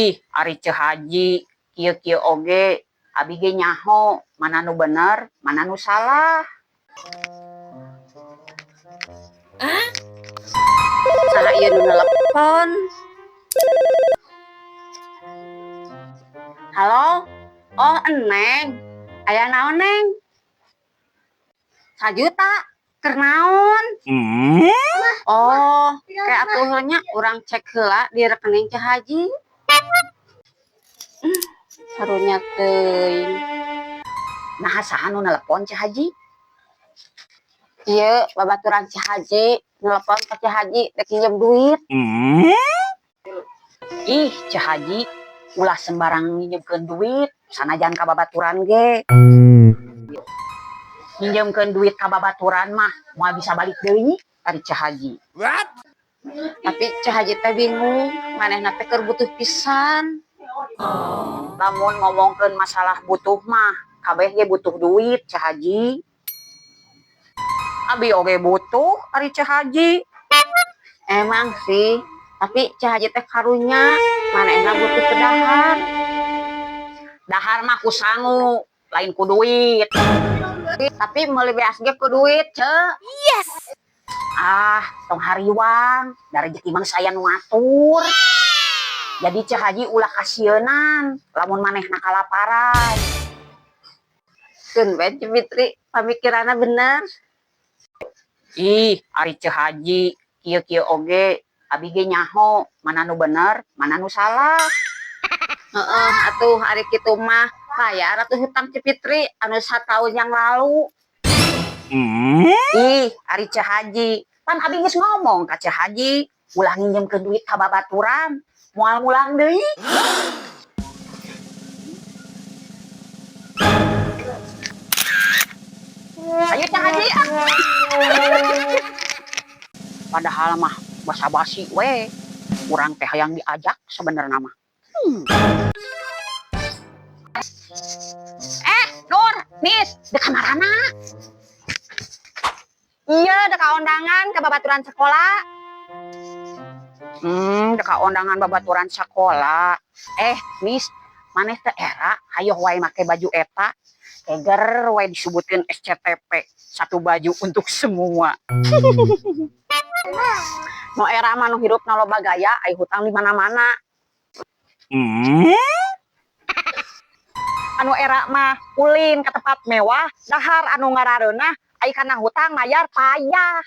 Ih, ari Ceu Haji kieu-kieu oge abi ge nyaho mana nu bener, mana nu salah. Saha ieu nu nelepon? Halo? Oh, Eneng. Aya naon, Neng? Sajuta. Keur naon? Oh, kayak atuh nya urang cek heula di rekening Ceu Haji. Karunya teuing. Nah, saha nu nelepon, Ceu Haji? Ieu babaturan Ceu Haji nelepon ka Ceu Haji rek nginjem duit. Ih, Ceu Haji, ulah sembarang nginjemkeun duit, sanajan ka babaturan ge. Nginjemkeun duit ka babaturan mah moal bisa balik deui ari Ceu Haji. Tapi Ceu Haji teh bingung, manehna teh keur butuh pisan. Lamun ngomongkeun masalah butuh mah, kabeh ge butuh duit, Ceu Haji. Abi oge butuh ari Ceu Haji. Emang sih, tapi Ceu Haji teh karunya, manehna butuh ke dahar. Dahar mah ku sangu, lain ku duit. Tapi meuli beas ge ku duit, Ceu. Ah, tong hariwang, da rejeki mah saya nu ngatur. Jadi Ceu Haji ulah kasieunan lamun manehna kalaparan. Keun we Ceu Fitri, pamikiranna bener. Ih, ari Ceu Haji kieu-kieu oge abi ge nyaho mana nu bener, mana nu salah. Heeh, atuh ari kitu mah bayar atuh hutang Ceu Fitri anu sataun yang lalu. Ih, ari Ceu Haji, pan abi geus ngomong ka Ceu Haji, ulah nginjemkeun duit ka babaturan, moal mulang deui. Ayo Ceu Haji ah. Padahal mah basa-basi we. Urang teh hayang diajak sebenarnya mah. Eh, Nur, Nis, dek kamarana? Iya, dek kondangan ke babaturan sekolah. Dek kondangan babaturan sekolah. Eh, Nis, maneh teh era hayoh wae make baju eta. Keger wae disebutkeun SCTP, satu baju untuk semua. Nu era mah nu hirupna loba gaya, ai hutang di mana-mana. Anu era mah ulin ke tempat mewah, dahar anu ngarareunah, ai kana hutang mayar payah.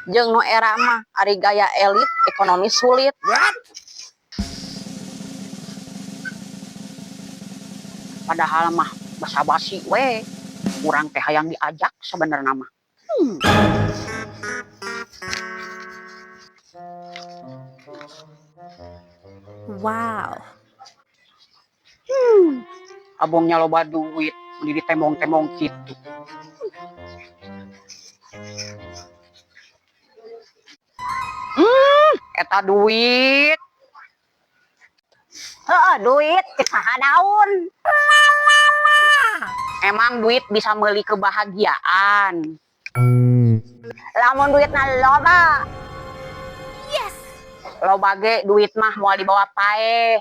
Jeung nu era mah ari gaya elit, ekonomi sulit. Padahal mah basa-basi we. Urang teh hayang diajak sebenarnya mah. Wow. Abongnya loba duit, meni ditembong-tembong gitu. Eta duit. Heeh, duit cek saha daun. Emang duit bisa meuli kebahagiaan. Lamun duitna loba. Yes. Loba ge duit mah moal dibawa paeh.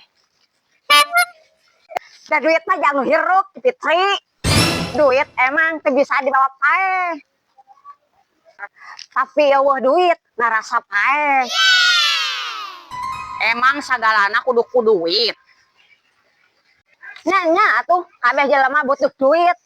Da duit mah jangan hirup, Fitri. Duit emang teu bisa dibawa paeh. Tapi eueuh duit ngarasa paeh. Emang sagalana kudu ku duit. Nya nya atuh kabeh jelema butuh duit.